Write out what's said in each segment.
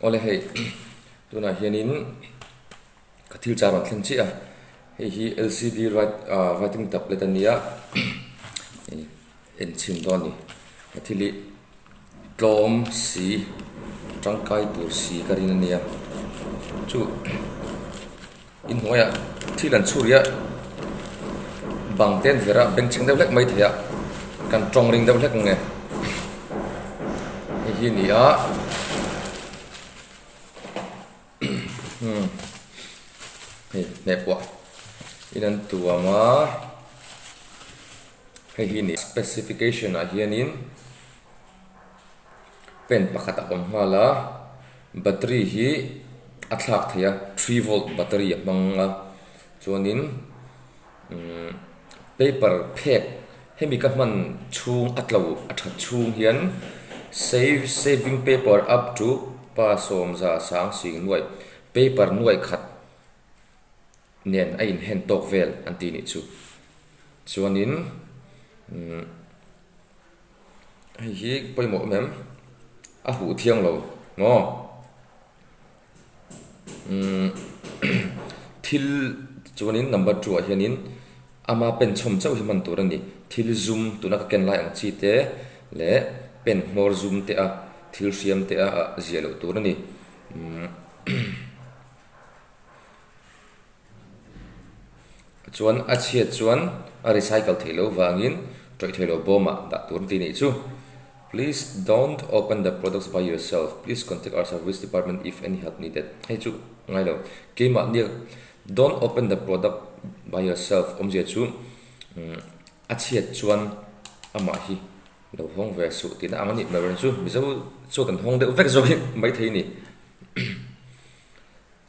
Awle hei tunah hianin ka thil char rawn thleng chiah a, hei hi lcd writing tablet a nia en chhin dawn a ni. He thil hi tlawm si tangkai tur si ka rin a nia chu inhnuaiah thil an chhur hi a bang te an verh a bengchheng deuh hlek mai thei a kan tawng ring deuh hlek ang e hei hi a ni a hei hnehpuah in an tuam a hei hi a ni specification ah hianin pen pakhat a awm nghal a battery hi a thlak thei a 3 volt battery a hmang a chuanin umm paper phek hemi ka hman chhung a tlo a that chhung hian save saving paper up to pa sawmza sang sing nuaih paper nuaih khat nen a inhen tawk vel an tih nih chu chuanin umm. Hei hi pawimawh em em? A huh thiang lo maw? Umm thil chuanin number 2 ah hianin ama pen chhawm chauh hi hman tur a ni. Thil zum tuna ka ken lai ang chi te leh pen hmawr zum te a thil hriam te a ziah loh tur a ni. Umm Chuan a chhiat chuan a recycle theih loh vangin tawih theih loh bawmah dah tur an ti nih chu. Please don't open the products by yourself, please contact our service department if any help needed. Hei chu ngai lo, keimah nia don't open the product by yourself awmzia chu a chhiat chuan amah hi lo hawng ve suh tihna ang a nih hmel chu Mizo chuan kan hawng deuh vek zawk hi maithei a ni.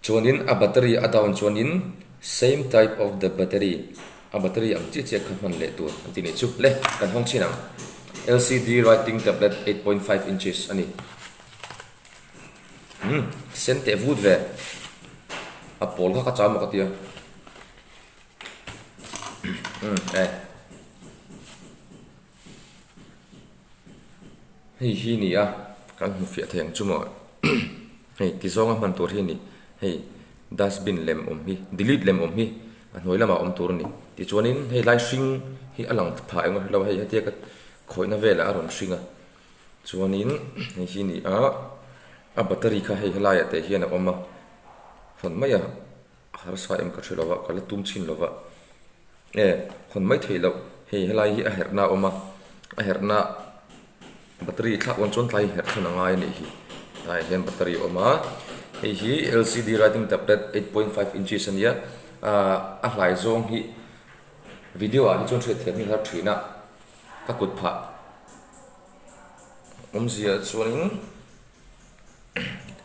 Chuanin a battery a down chuanin same type of the battery a battery ang chiah chiah kha hman leh tur an ti nih chu le kan hawng chhin ang lcd writing tablet 8.5 inches a ni umm sen teh vut ve a pawl kha ka chau maw ka tia umm e Hei hi ni a, kan hmu fiah thei ang chu maw? Hei ti zawnga hman tur hi a ni. Hei dustbin lem awm hi, delete lem awm hi a hnuai lamah awm tur a ni. Tichuanin hei lai hring hi a lang phah eng lo hei hetia ka khawihna velah a rawn hring a. Chuanin hei hi ni a, a battery kha hei helaiah teh hian a awm a, hawn mai a harsa em ka hre lo va, ka la tum chhin lo va. E, hawn mai theih loh, hei helai hi a herhna a awm a, a herhna battery thlak dawn chuan tlai herh thlen a ngai a nih hi, tlaiah hian battery a awm a, hei hi lcd writing tablet 8.5 inches a nia, ahh a hlai zawng hi video ah hi chuan hriatthiam hi a har thin a, ka kut phah awmzia chuanin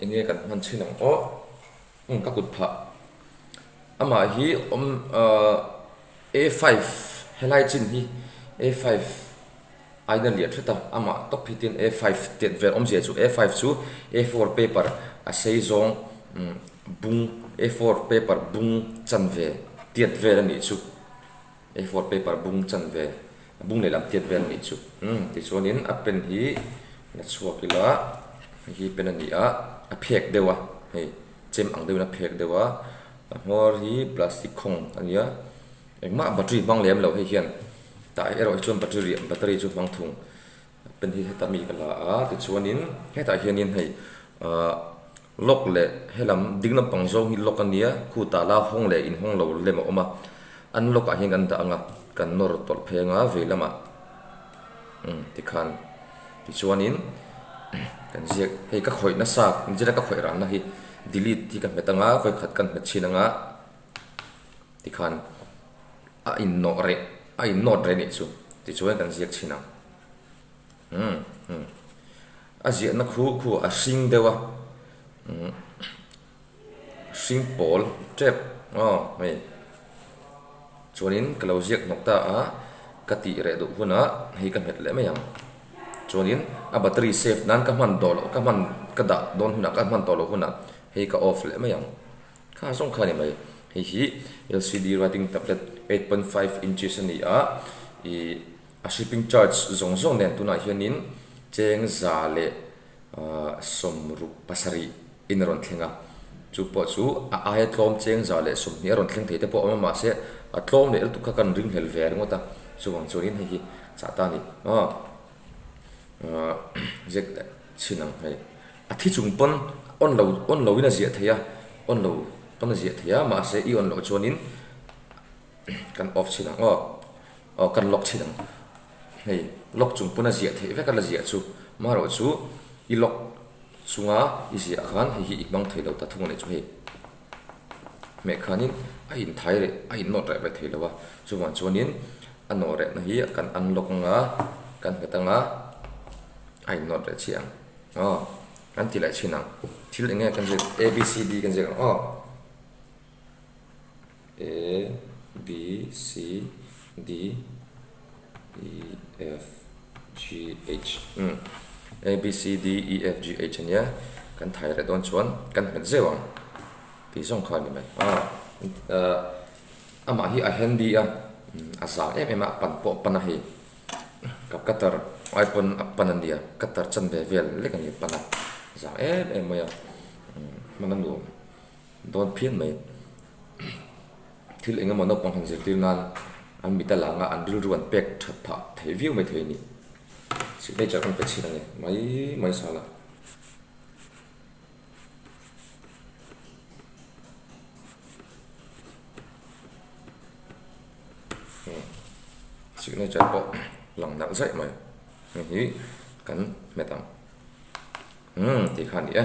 eng nge kan hman chhin ang aw. Ka kut phah. Amah hi awm A5 helai chin hi A5 aina lian hret a, amah tawp hi tin A5 tiat vel awmzia chu A5 chu A4 paper a sei zawng bung A4 paper bung chanve tiat vel a nih chu. A4 paper bung chanve bung lehlam tiat vel a nih chu. Tichuanin a pen hi la chhuak ila hei hi pen a ni a, a phek deuh a hei chem ang deuhin a phek deuh a, a hmawr hi plastic khawng a ni a, engmah battery hmang lem lo hei hian tah erawh hi chuan battery battery chu hmang thung. Pen hi heta mi ka la a tichuanin hetah hianin hei ahh lock leh helam ding lampang zawng hi lock a nia khutah la hawng leh inhawng lo lem a awm a an lock ah hian kan dah ang a kan nawr tawlh pheng a vei lamah umm tikhan tichuanin kan ziak hei ka khawih nasa zira ka khawih ranna hi delete hi ka hmet ang a vawikhat kan hmet chhin ang a tikhan a innawh reh a innawt reh anih chu tichuan kan ziak chhin ang umm umm a ziahna khu khu a hring deuh a umm hring pawl tep aw hei chuanin ka lo ziak hnawk ta a ka tih reh duh hunah hei ka hmet leh mai ang chuanin a battery save nan ka hman tawh loh ka hman ka dah dawn hunah ka hman tawh loh hunah hei ka off leh mai ang. Kha zawng kha a ni mai. Hei hi LCD writing tablet 8.5 inches a ni a, ih a shipping charge zawng zawng nen tunah hianin cheng za leh 67. In a rawn thleng a, chu pawh chu a aia tlawm cheng 120 a rawn thleng thei te pawh a awm a, mahse a tlawm leh lutuk kha kan ringhlel ve ringawt a, chuvang chuanin hei hi chah ta a ni aw ziak leh chhin ang hei a thi chung pawn on lo on lo in a ziah thei a, on lo pawn a ziah thei a, mahse i on loh chuanin kan off chhin ang aw aw kan lock chhin ang hei lock chung pawn a ziah theih vek a la ziah chu marawh chu i lock Chunga i ziah khan hei hi i hmang thei lo ta thung a nih chu hei. Hmeh khanin a inthai reh a innawt reh ve thei lo a, chuvang chuanin a nawh rehna hi kan unlock anga kan nghet anga a innawt reh chiah ang aw kan ti leh chhin ang thil eng nge kan ziak A B C D kan ziak ang aw A B C D E F G H umm A B C D E F G H a nia kan thai reh dawn chuan kan hmet zeuh ang tih zawng kha a ni mai ah amah hi a handy a a zang em em a a pan pawh a pan a hei ka cutter ai pawn a pan a nia cutter chanve vel lek a ni a pan a zang em em mai a hman a nuam dawn phian mai. Thil eng emaw naupang han zirtir nan an mit a lang a, an rilru an pek that phah thei viau mai thei a ni. Signature kan pe chhin a ni mai mai sal a. Signature pawh lang nalh zaih mai. Hei hi kan hmet ang. Umm tih kha a ni e.